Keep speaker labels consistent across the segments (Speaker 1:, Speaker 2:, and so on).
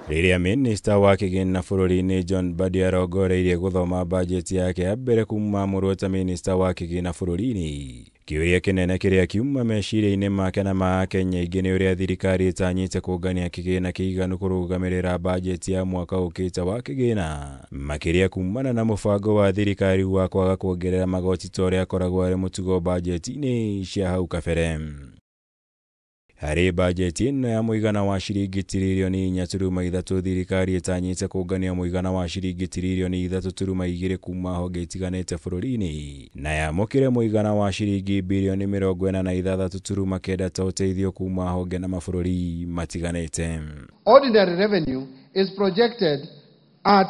Speaker 1: Rĩrĩa minista wa kĩgĩna bũrũri-inĩ John Mbadi arongoreirie gũthoma bajeti yake ya mbere kuma amũrwo ta minista wa kĩgĩna bũrũri-inĩ, kĩũria kĩnene kĩrĩa kiuma meciria-inĩ make na ma Akenya aingĩ nĩ ũrĩa thirikari ĩtanyĩte kũngania kĩgĩna kĩiganu kũrũgamĩrĩra bajeti ya mwaka ũkĩte wa kĩgĩna, makĩria kumana na mũbango wa thirikari wa kwaga kuongerera magoti ta ũrĩa akoragwo arĩ mũtugo bajeti-inĩ cia hau kabere. Harĩ bajeti ĩno ya mũigana wa ciringi tiririoni 4.3, thirikari ĩtanyĩte kũngania mũigana wa ciringi tiririoni 3.2 kuma honge itiganĩte bũrũri-inĩ, na yamũkĩre mũigana wa ciringi birioni 46.9 ta ũteithio kuma honge na mabũrũri matiganĩte.
Speaker 2: Ordinary revenue is projected at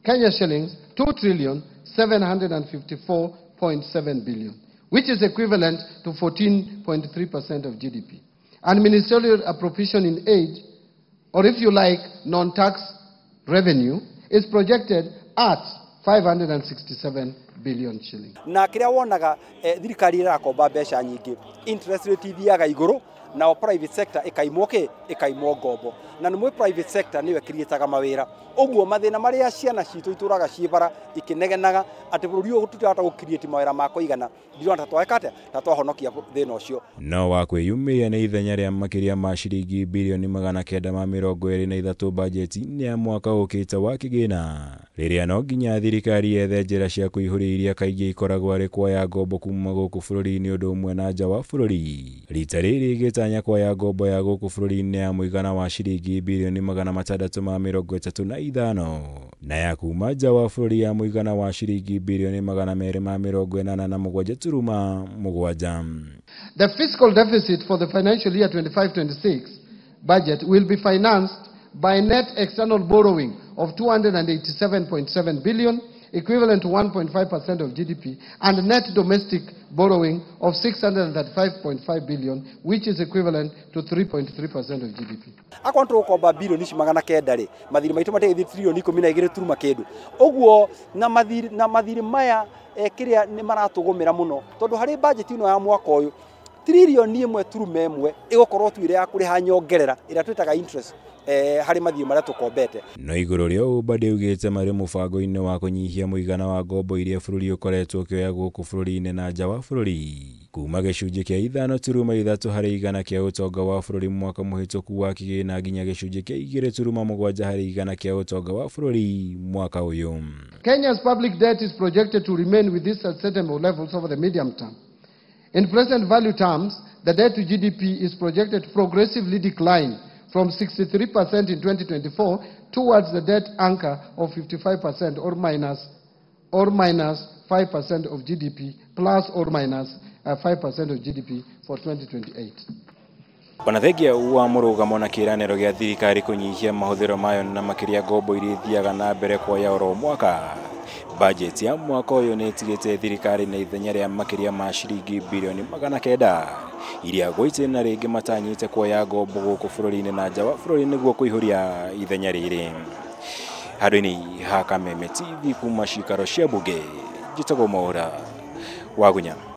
Speaker 2: Kenya shillings 2 trillion 754.7 billion, which is equivalent to 14.3% of GDP. And ministerial appropriation in aid, or if you like, non-tax revenue, is projected at 567 billion shillings.
Speaker 3: Na kĩrĩa wonaga thirikari ĩrakomba mbeca nyingĩ, interest rate ithiaga igũrũ, nao private sector ĩkaimwo kĩ, ĩkaimwo ngombo, na nĩ mwĩ private sector nĩyo ĩkiriĩtaga mawĩra. Ũguo mathĩna marĩa ciana citũ itũraga ciĩ bara ikĩnegenaga atĩ bũrũri ũyũ tũtirahota gũkiriĩti mawĩra ma kũigana, ndirona ta tweka atĩa, ta twahonokia thĩna ũcio.
Speaker 1: No wa kwĩyumĩria nĩ ithenya rĩa makĩria ma ciringi birioni 923 bajeti-inĩ ya mwaka ũkĩte wa kĩgĩna, rĩrĩa no nginya thirikari yethe njĩra cia kũihũria iria kaingĩ ikoragwo arĩ kuoya ngombo kuma gũkũ bũrũri-inĩ ũndũ ũmwe na nja wa bũrũri. Rita rĩrĩ ĩgĩtanya kuoya ngombo ya gũkũ bũrũri-inĩ ya mũigana wa ciringi birioni 635 na ya kuma nja wa bũrũri ya mũigana wa ciringi birioni 287.7.
Speaker 2: The fiscal deficit for the financial year 25-26 budget will be financed by net external borrowing of 287.7 billion, equivalent to 1.5% of GDP, and net domestic borrowing of 635.5 billion, which is equivalent to 3.3% of GDP.
Speaker 3: Akorwo tũgũkomba birioni ici 900 rĩ, mathirĩ maitũ matigĩthiĩ tririoni 12 turuma kĩndũ. Ũguo na mathirĩ maya kĩrĩa nĩ maratũgũmĩra mũno, tondũ harĩ bajeti ĩno ya mwaka ũyũ tririoni 1.1 ĩgũkorwo tu ĩrĩ ya kũrĩha nyongerera ĩrĩa twĩtaga interest harĩ mathirĩ marĩa tũkombete.
Speaker 1: No igũrũ rĩa ũũ Mbadi augĩte marĩ mũbango-inĩ wa kũnyihia mũigana wa ngombo iria bũrũri ũkoretwo ũkĩoya gũkũ bũrũri-inĩ na nja wa bũrũri, kuma gĩcunjĩ kĩa 5.3 harĩ igana kĩa ũtonga wa bũrũri mwaka mũhĩtũku wa kĩgĩna nginya gĩcunjĩ kĩa 2.7 harĩ igana kĩa ũtonga wa bũrũri mwaka ũyũ.
Speaker 2: Kenya's public debt is projected to remain within sustainable levels over the medium term. In present value terms, the debt to GDP is projected to progressively decline from 63% in 2024 towards the debt anchor of 55% or minus 5% of GDP, plus or minus 5% of GDP for 2028.
Speaker 1: Ona thengia wa mũrũgamo na kĩĩranĩro gĩa thirikari kũnyihia mahũthĩro mayo na makĩria ngombo iria ithiaga na mbere kuoya oro mwaka, bajeti ya mwaka ũyũ nĩ ĩtigĩte thirikari na ithenya rĩa makĩria ma ciringi birioni 900 iria gwaitĩna rĩngĩ matanyĩte kuoya ngombo gũkũ bũrũri-inĩ na nja wa bũrũri nĩguo kũihũria ithenya rĩrĩ. Handũ-inĩ ha Kameme TV kuma cikaro cia bunge, njĩtagwo Mwaũra Wagunya.